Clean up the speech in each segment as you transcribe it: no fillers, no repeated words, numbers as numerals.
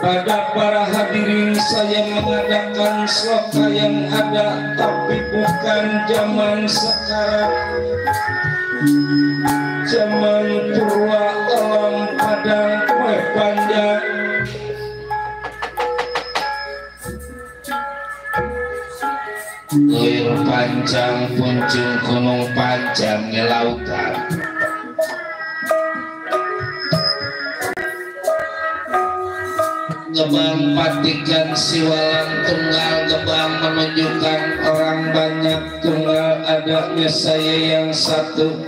Pada para hadirin saya mengadakan sloka yang ada tapi bukan zaman sekarang. Zaman purwa alam padang kue panjang. Lir panjang puncung gunung panjang di lautan. Gebang patikan siwalan tunggal, gebang menunjukkan orang banyak, tunggal adanya saya yang satu.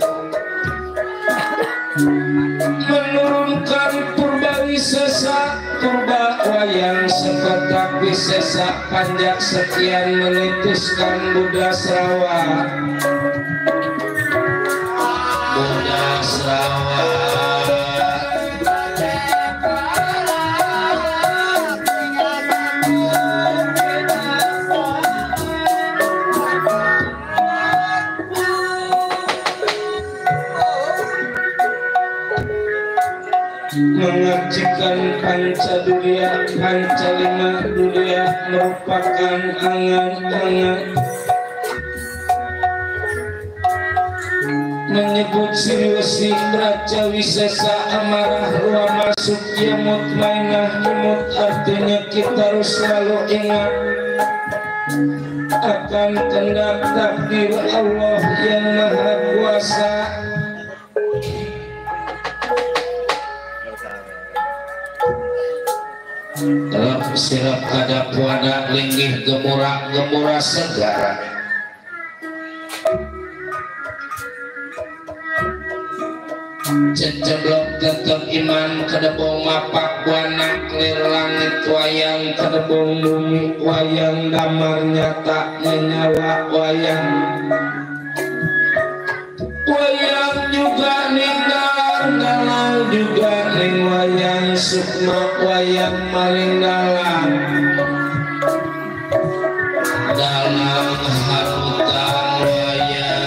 Menurunkan purba wisesa, loba wayang sekotak bisesa panjang sekian menituskan Buddha Srawa mengajikan pancadurya pancalima duria merupakan angan-angan menyebut Siriwesi Raja Wisesa amarah ruah masuk ya mutmainah imut artinya kita harus selalu ingat akan kehendak takdir Allah yang maha kuasa. Dalam sirap kada puana linggih gemura segara ceblok tetap iman kedebong mapak buana clear langit wayang kedebong bumi wayang damar nyata menyala wayang juga ninggal galau juga ning wayang sukma wayang maling dalam harutan wayang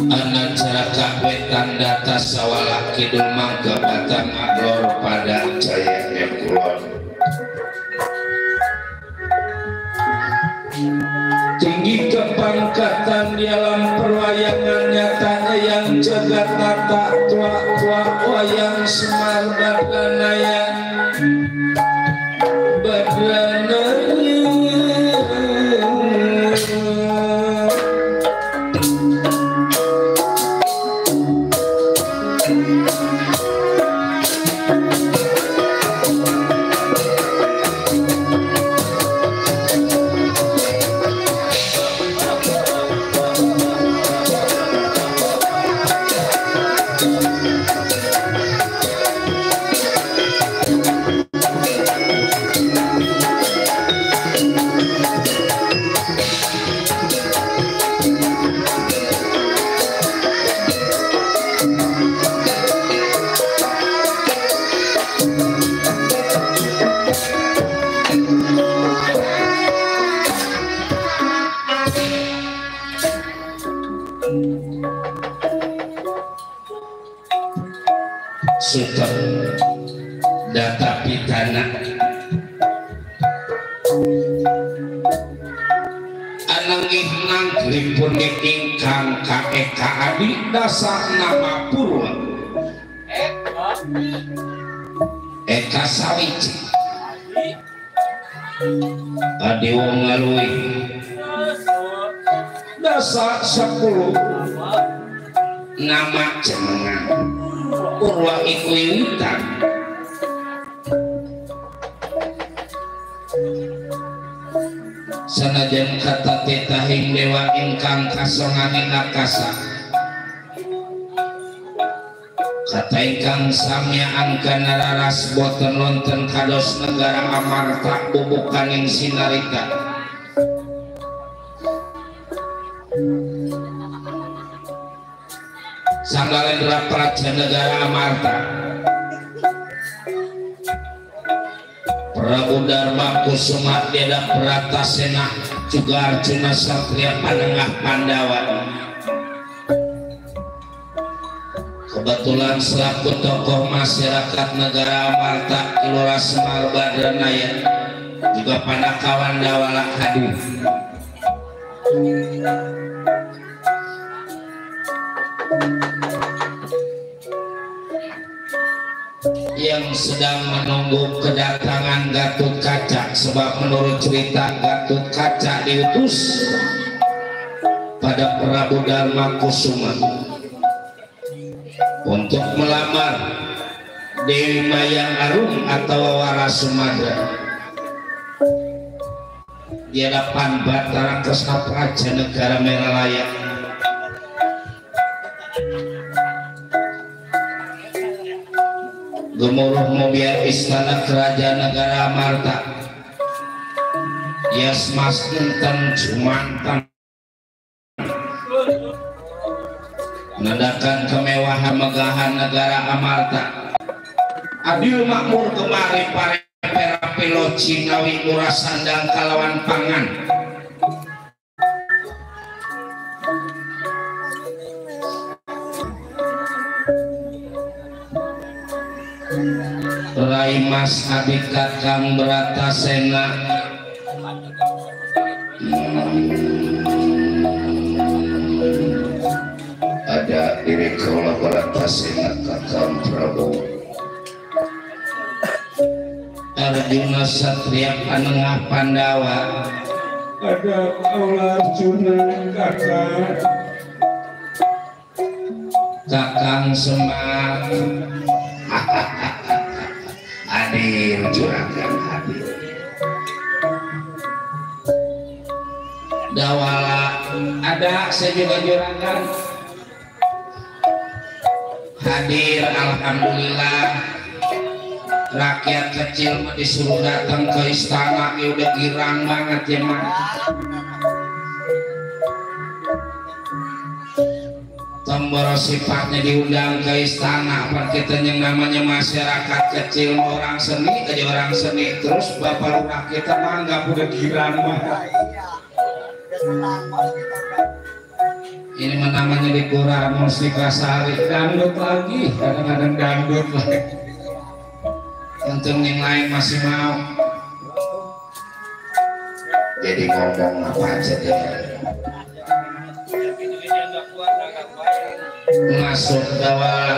anak ceraka wetan data sawala kidul mangga batang aglor pada jaya kulon tinggi kepangkatan di alam perwayangan nyata yang jagat tata tua wayang Semar Badranaya Suter data pitana anangih nanggripun ingkang kaeka adi dasar nama purwa eka sawiji adi wong ngalui dasar 10 nama jenengan Purwa iku wiwitan sanajan kata tetahing dewa ingkang kasonganing akasa kata ingkang samyaan kana raras boten lonten kados negara amarta bubukaning sinarita Sanggalendra Praja Negara Amarta Prabu Dharma Kusuma Deda Pratasena juga Arjuna Satria Panengah Pandawa kebetulan selaku tokoh masyarakat negara Amarta Kilora Semar Badranaya juga Panakawan Dawala Haduh yang sedang menunggu kedatangan Gatut Kaca sebab menurut cerita Gatut Kaca diutus pada Prabu Dharma Kusuma untuk melamar Dewi Mayang Arum atau Wara Sumadra di hadapan Batara Kresna Praja Negara Meralaya. Gemuruh mobil istana kerajaan negara Amarta. Yes mas enten cumantan menandakan kemewahan megahan negara Amarta. Adil makmur kemari pare Peloci ngawi murah sandang kalawan pangan. Rai Mas Abi Kakang Bratasena. Ada diri Kaula Bratasena Kakang Prabowo. Arjuna Satria Panengah Pandawa. Ada Kaula Arjuna Kakang Semar. Hadir juragan hadir. Dawala ada saya juga juragan hadir. Alhamdulillah. Rakyat kecil mah disuruh datang ke istana ya udah girang banget ya mah. Tombol sifatnya diundang ke istana apa kita yang namanya masyarakat kecil orang seni aja orang seni terus bapak lurah kita manggap udah girang banget. Ini mah namanya di Quran musik Sari dangdut lagi kadang-kadang dangdut lagi. Untung yang lain masih mau. Jadi ngomong apa aja deh. Masuk dawal.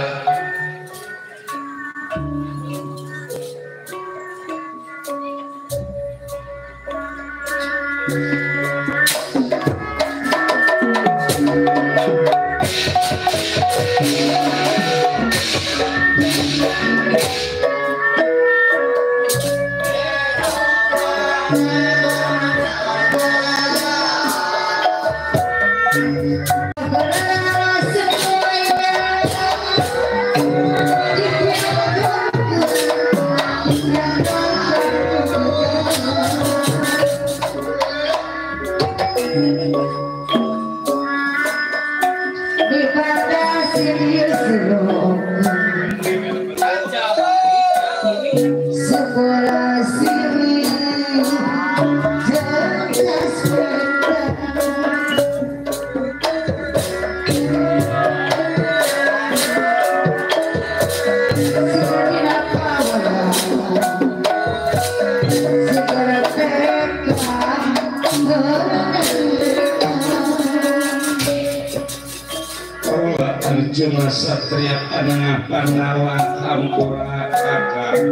Arjuna Satria Panengah Pandawa Ampura Kakang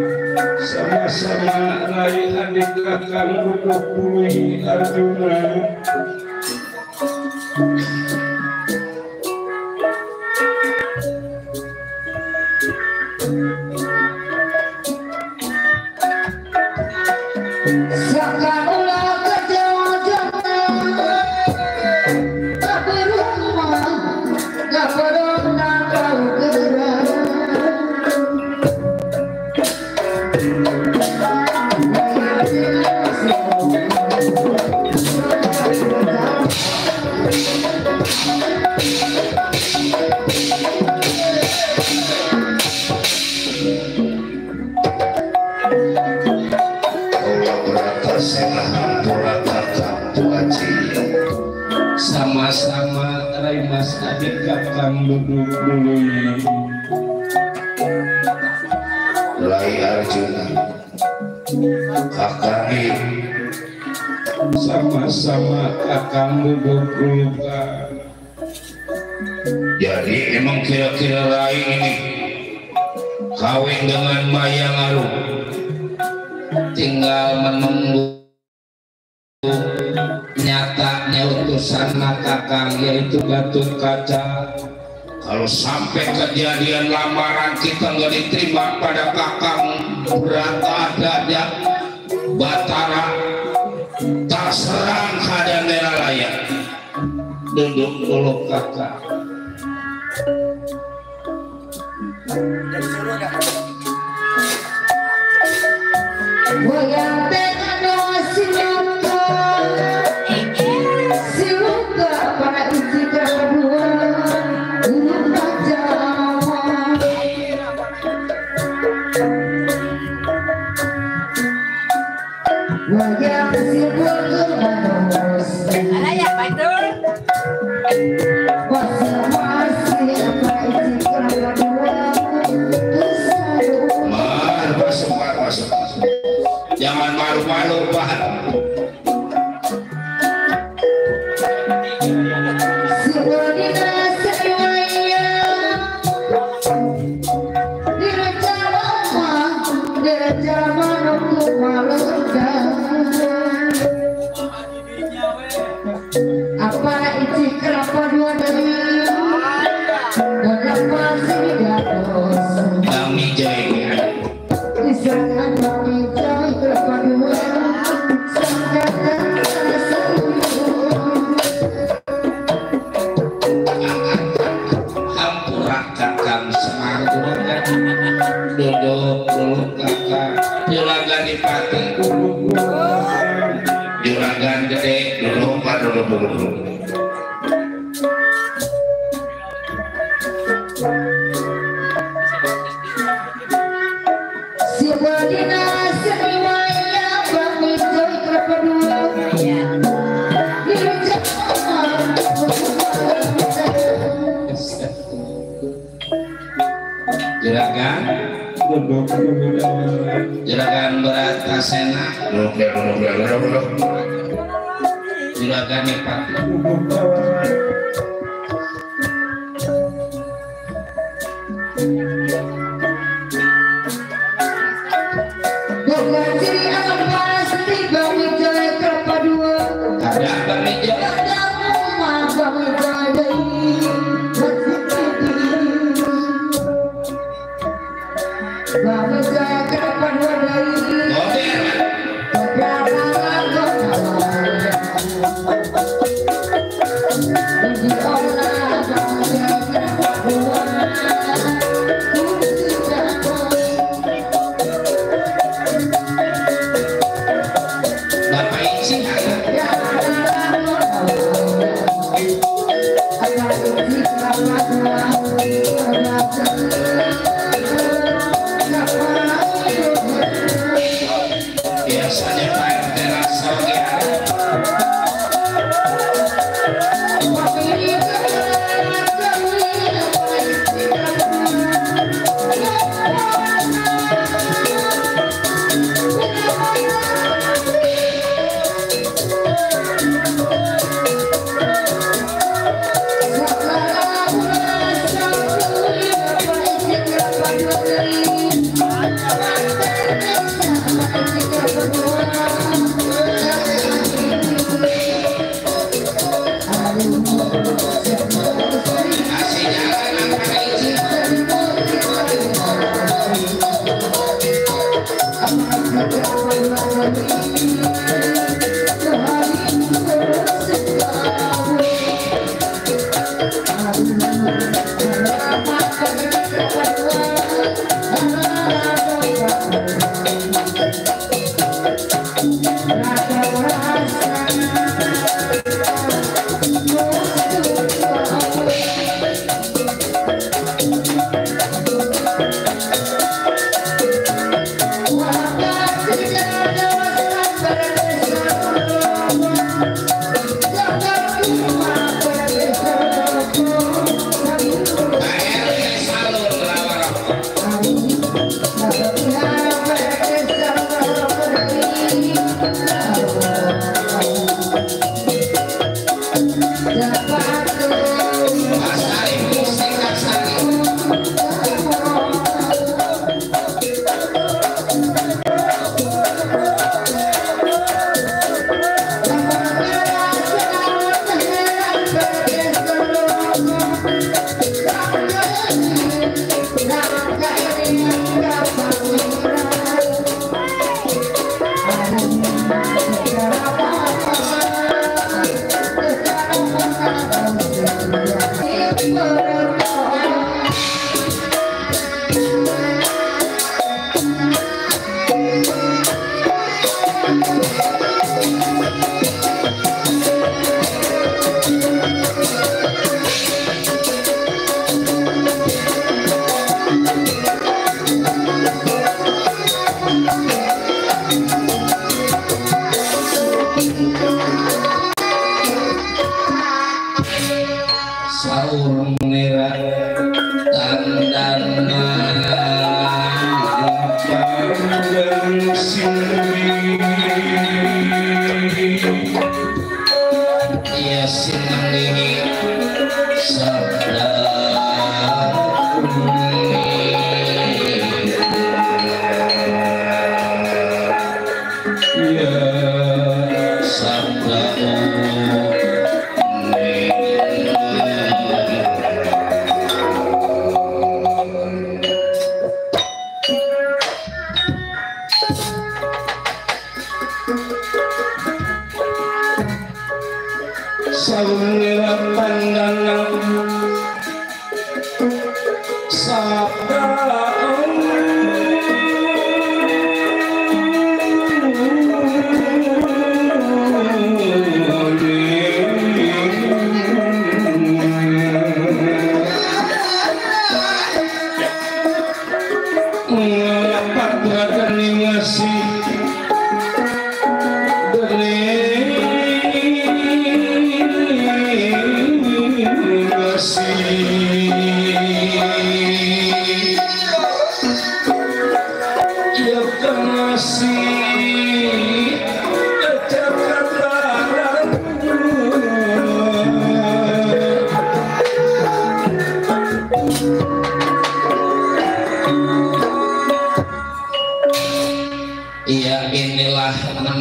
sama-sama Rai adik Kakang duduk pulih Arjuna. Sama-sama Rai Mas adik Kakang duduk dulu. Rai Arjuna Kakang sama-sama Kakang duduk dulu. Jadi emang kira-kira Rai ini kawin dengan Maya Ngaru tinggal menunggu nyatanya utusan Kakang yaitu Gatot Kaca. Kalau sampai kejadian lamaran kita nggak diterima pada Kakang Brata ada Batara tak serang kadang layak duduk dulu kakak. Wayang tekano siluka para isi kedua lupa Jawa. Wayang siluka manos alaya betul masih apa isi kedua masuk jangan malu-malu Pak. Apa isi kelapa dua dari berapa sih gatos Kami jaya misalkan kami jauh kelapa dua hampura kakang Semar duduk dulu kakak juragan Dipati juragan gede duduk Pak duduk si wadina seriwaya kami jauh kelapa dua juragan juragan Beratasena juragan Dipati bukan ciri anak pasti kami jauh kelapa dua ada kami jaya ada rumah kami jauh kami jauh kelapa dua dari Bapak isi biasanya Pak RT langsung ya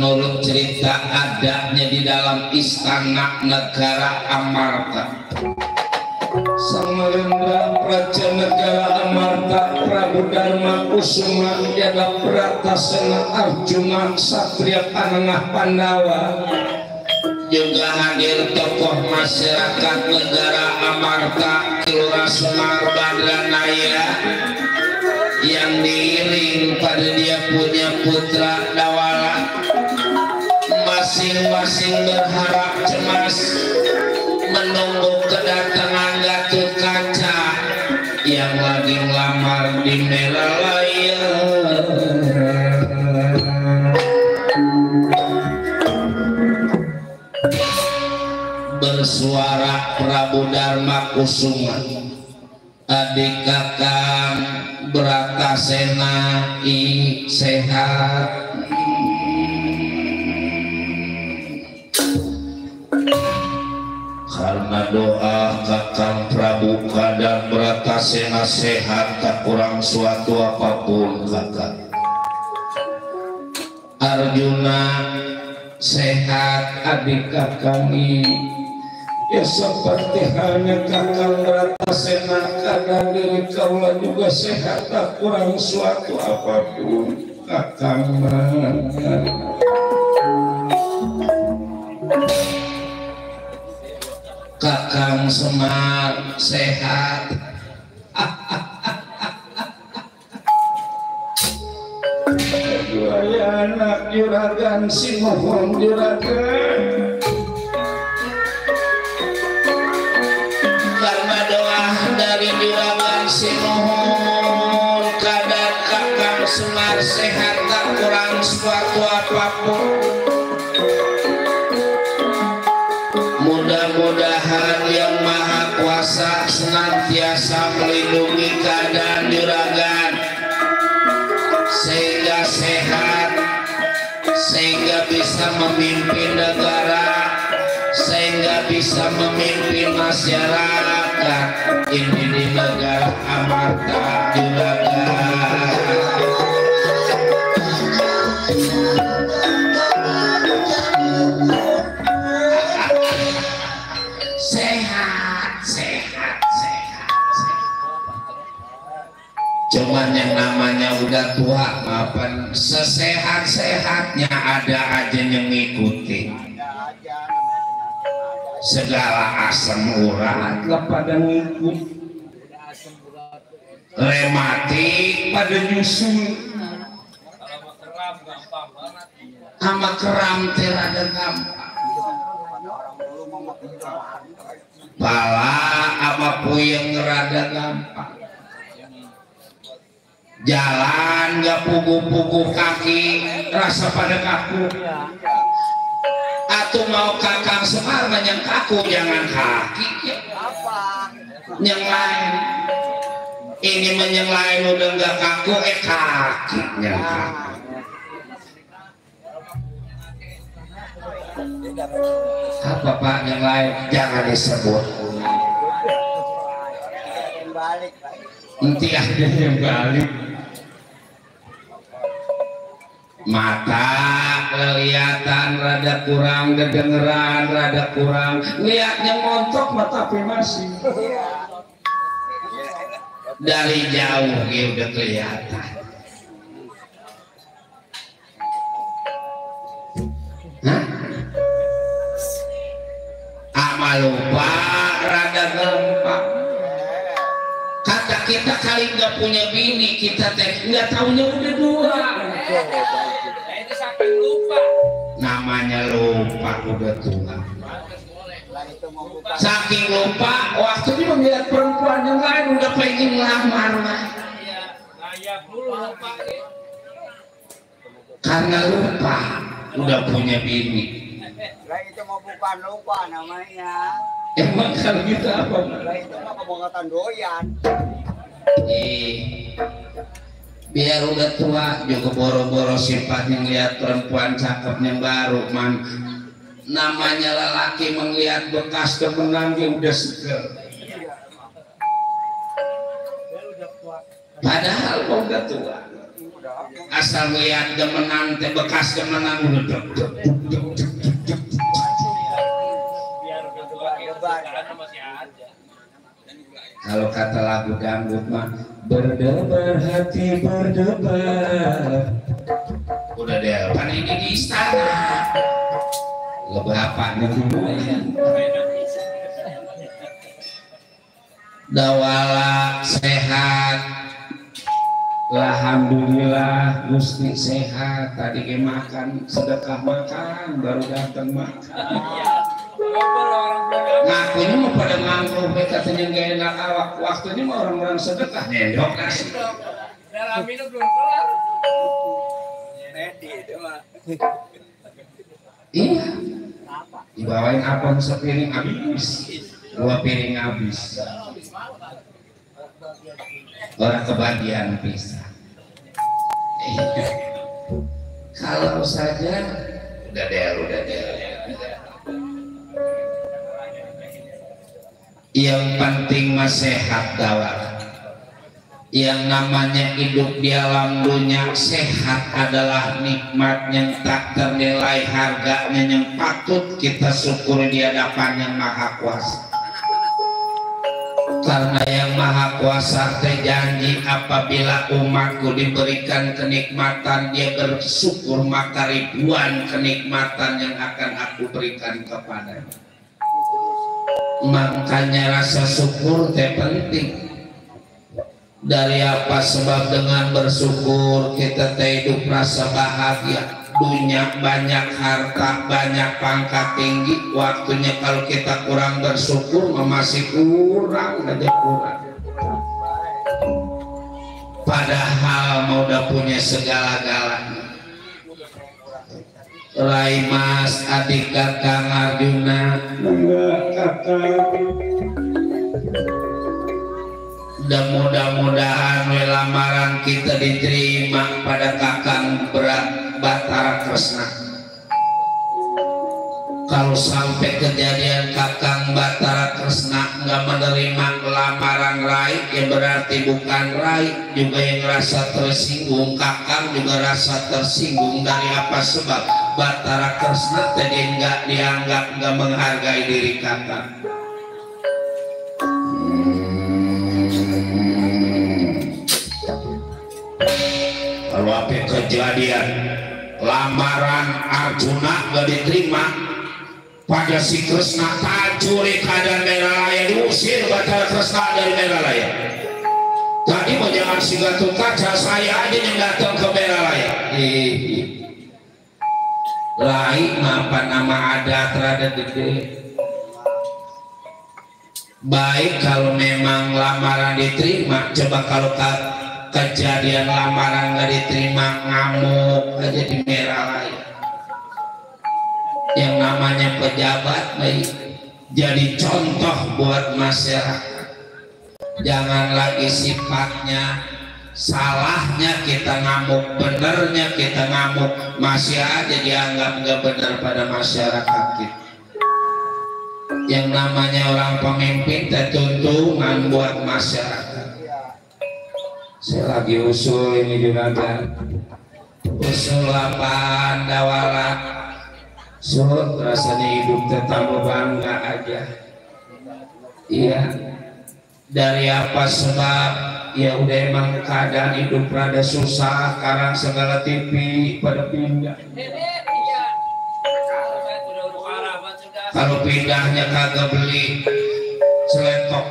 Menurut cerita adanya di dalam istana negara Amarta, Samalendra Praja negara Amarta Prabu Dharma Kusuma Jaga Pratasena Arjuna Satria Panengah Pandawa, juga hadir tokoh masyarakat negara Amarta Kilura Semar Badranaya yang diiring pada dia punya putra Dawala, masing-masing berharap cemas menunggu kedatangan Gatot Kaca yang lagi ngelamar di Meralaya. Bersuara Prabu Dharma Kusuma, adik kakang Bratasena I sehat. Karena doa kakang Prabuka dan Bratasena sehat, tak kurang suatu apapun kakak. Arjuna sehat, adik kakang ini ya seperti halnya kakang Bratasena, kadang diri kaula juga sehat, tak kurang suatu apapun kakang. Kakang Semar sehat. Dua anak juragan si mohon juragan, karena doa dari juragan si mohon kadang kakang Semar sehat, tak kurang suatu apapun. Mudah-mudahan Yang Maha Kuasa senantiasa melindungi keadaan juragan sehingga sehat, sehingga bisa memimpin negara, sehingga bisa memimpin masyarakat ini di negara Amarta juragan. Cuman yang namanya udah tua, maafan, sesehat-sehatnya ada aja yang ngikutin. Segala asam urat lah pada ngikut, rematik pada nyusul, ama keram teh rada gampang. Pala ama puyeng rada gampang. Jalan gak puguh-puguh kaki rasa pada kaku. Atuh mau Kakang Semar yang kaku jangan kaki ya. Yang lain ini yang lain udah gak kaku kaki yang kaku. Apa Pak yang lain jangan disebut. Nanti ada yang balik. Mata kelihatan rada kurang, kedengeran rada kurang, lihatnya montok mata tapi masih dari jauh ya udah kelihatan. Hah? Amal lupa rada gampang. Kata kita kali nggak punya bini, kita teh nggak taunya udah dua. Itu sampai lupa. Namanya lupa udah tua. Saking lupa, waktunya melihat perempuan yang lain udah pengen lamar lah. Karena lupa udah punya bini. Itu mau bukan lupa namanya. Emang kalau gitu apa? Itu mah kebongkatan doyan. Biar udah tua juga boro-boro sifatnya ngeliat perempuan cakep yang baru man. Namanya lelaki melihat bekas kemenang dia udah seger. Padahal udah tua. Asal melihat kemenang teh bekas kemenang udah kalau kata lagu dangdut mah berdebar hati berdebar. Udah deh pan ini di istana lebih apanya dulu ya. Dawala sehat alhamdulillah Gusti sehat. Tadi ke makan sedekah makan baru datang makan. Ngakunya mau pada ngangkuh katanya gak enak awak. Waktunya mau orang-orang sedekah nyendok nasi. Dalam minum belum kelar. Iya. Dibawain abang sepiring habis. 2 piring habis. Orang kebagian pisah. Kalau saja udah deh. Yang penting mah sehat dawat. Yang namanya hidup di alam dunia sehat adalah nikmat yang tak ternilai harganya, yang patut kita syukuri di hadapan yang maha kuasa. Karena yang maha kuasa terjanji apabila umatku diberikan kenikmatan dia bersyukur maka ribuan kenikmatan yang akan aku berikan kepadanya. Makanya rasa syukur teh penting. Dari apa sebab dengan bersyukur kita teh hidup rasa bahagia. Dunia banyak harta, banyak pangkat tinggi. Waktunya kalau kita kurang bersyukur masih kurang aja kurang. Padahal mau udah punya segala-galanya. Rai Mas adik Kakang Arjuna enggak Kakang. Dan mudah-mudahan lamaran kita diterima pada Kakang Batara Kresna. Kalau sampai kejadian Kakang Batara Kresna nggak menerima lamaran Rai, ya berarti bukan Rai juga yang rasa tersinggung. Kakang juga rasa tersinggung. Dari apa sebab Batara Kresna tadi nggak dianggap, nggak menghargai diri Kakang. Kalau apa kejadian lamaran Arjuna gak diterima pada si Kresna tajuri keadaan Meralaya, diusir Batara Kresna dari Meralaya. Tadi mau jangan si Gatot Kaca, saya aja yang datang ke Meralaya. lain apa nama adat rada gede. Baik kalau memang lamaran diterima, coba kalau kejadian lamaran nggak diterima, ngamuk aja di merah lain. Yang namanya pejabat baik jadi contoh buat masyarakat. Jangan lagi sifatnya salahnya kita ngamuk, benernya kita ngamuk, masih aja dianggap nggak benar pada masyarakat kita. Yang namanya orang pemimpin tertuntungan buat masyarakat. Saya lagi usul ini juga kan, usul apaan dawalat, surut rasanya hidup tetap bangga aja. Iya, dari apa sebab? Ya udah emang keadaan hidup rada susah, sekarang segala TV pada pindah. Kalau pindahnya kagak beli seletok,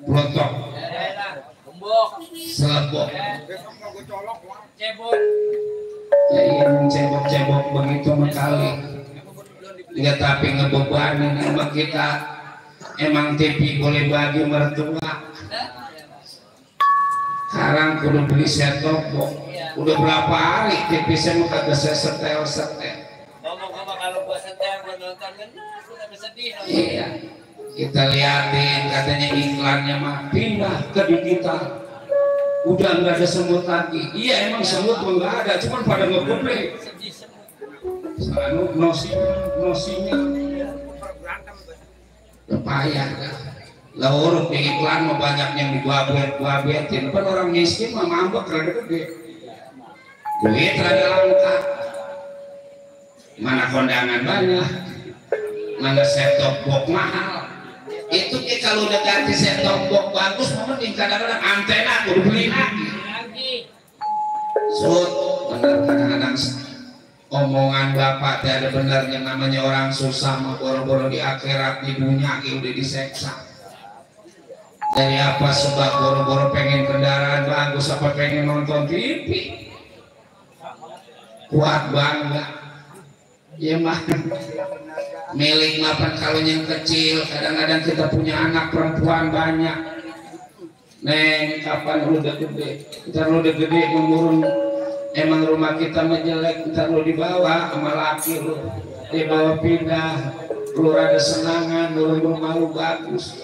blotok, selebok, ya iya cebok-cebok begitu sekali. Ya tapi ngebebanin emang kita, emang TV boleh bagi mertua. Sekarang kudu beli set-top box. Udah berapa hari TV saya mau kagak setel. Ngomong-ngomong kalau gua setel gua nonton kan udah bersedih. Iya. Kita liatin katanya iklannya mah pindah ke digital. Udah nggak ada semut lagi. Iya emang semut nggak ada, cuman pada ngepublik. Selalu nosinya. Payah dah. Lah urut di iklan mah banyak yang dibuat-buatin. Kan orang miskin mah ngambek rada gede. Duit rada langka. Mana kondangan banyak, mana set-top box mahal. Itu kalau udah ganti set-top box bagus, mending kadang-kadang antena udah beli lagi. Sud, bener kadang-kadang omongan bapak teh ada benernya, namanya orang susah mah boro-boro di akhirat, di dunia udah diseksa. Dari apa sebab boro-boro pengen kendaraan bagus, apa pengen nonton TV? Kuat bangga. Ya mah milik mapan kalau yang kecil, kadang-kadang kita punya anak perempuan banyak. Neng kapan lu udah gede, ntar lu udah gede ngurun, emang rumah kita menjelek, ntar lu dibawa sama laki lu, dibawa pindah, lu rada senangan, lu rumah lu bagus,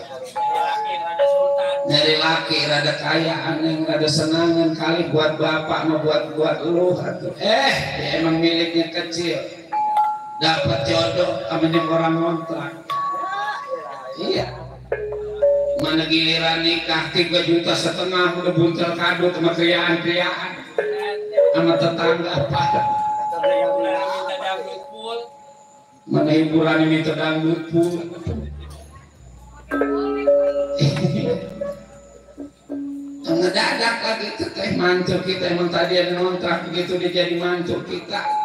nyari laki rada kayaan, yang rada senangan kali buat bapak mau buat lu, emang miliknya kecil. Dapat jodoh namanya orang ngontrak. Iya. Mana giliran nikah 3,5 juta udah buntel kado sama kriaan-kriaan sama tetangga apa? Mana hiburan ini terdangdut pun. Ngedadak lagi teh mantu kita, emang tadi ada ngontrak begitu dia jadi mantu kita.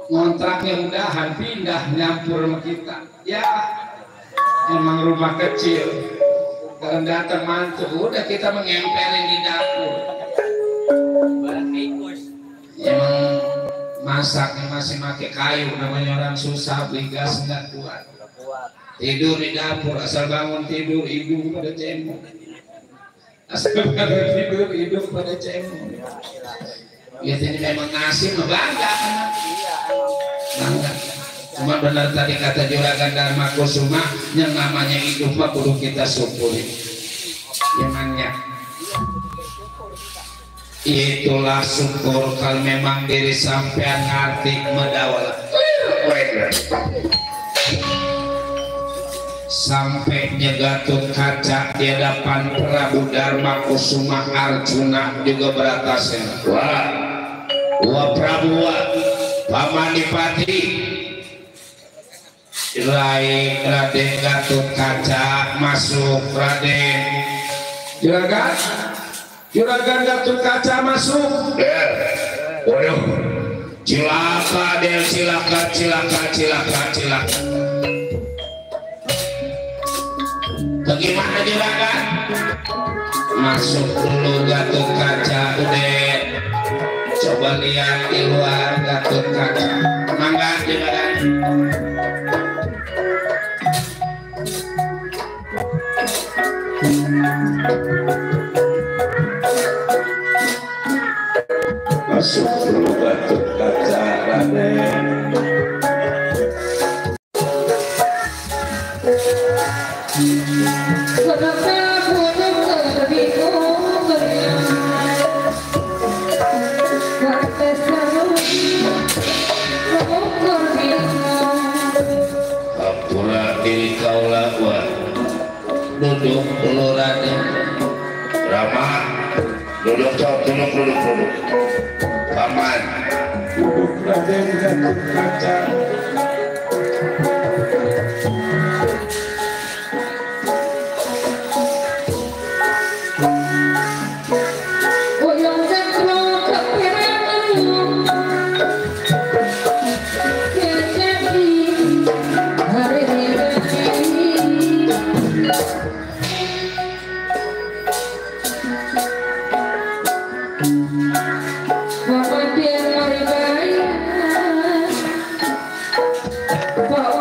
Ngontraknya udahan pindah nyampur sama kita. Ya emang rumah kecil, kalau datang mantu udah kita mengempelin di dapur. Emang masaknya masih pakai kayu, namanya orang susah, beli gas nggak kuat. Tidur di dapur, asal bangun tidur hidung pada cemong. Asal bangun tidur hidung pada cemong. Biasanya memang nasi mah bangga. Bangga. Cuma benar tadi kata Juragan Dharma Kusuma, yang namanya hidup mah kudu kita syukuri. Emangnya itulah syukur kalau memang diri sampean ngerti medawal. Sampai nyegatun kaca di hadapan Prabu Dharma Kusuma Arjuna juga beratasnya. Wah Prabu Pamanipati Rai Raden Gatot Kaca masuk. Raden Juragan Gatot Kaca masuk. Waduh, cilaka Del, cilaka. Bagaimana Juragan? Masuk dulu Gatot Kaca. Udah coba coba lihat di luar Gatot Kaca mangga juragan masuk dulu Gatot Kaca Raden Kapura diri kaulah wa duduk dulu Raden Rama duduk duduk paman duduk Raden Gatot Kaca Pak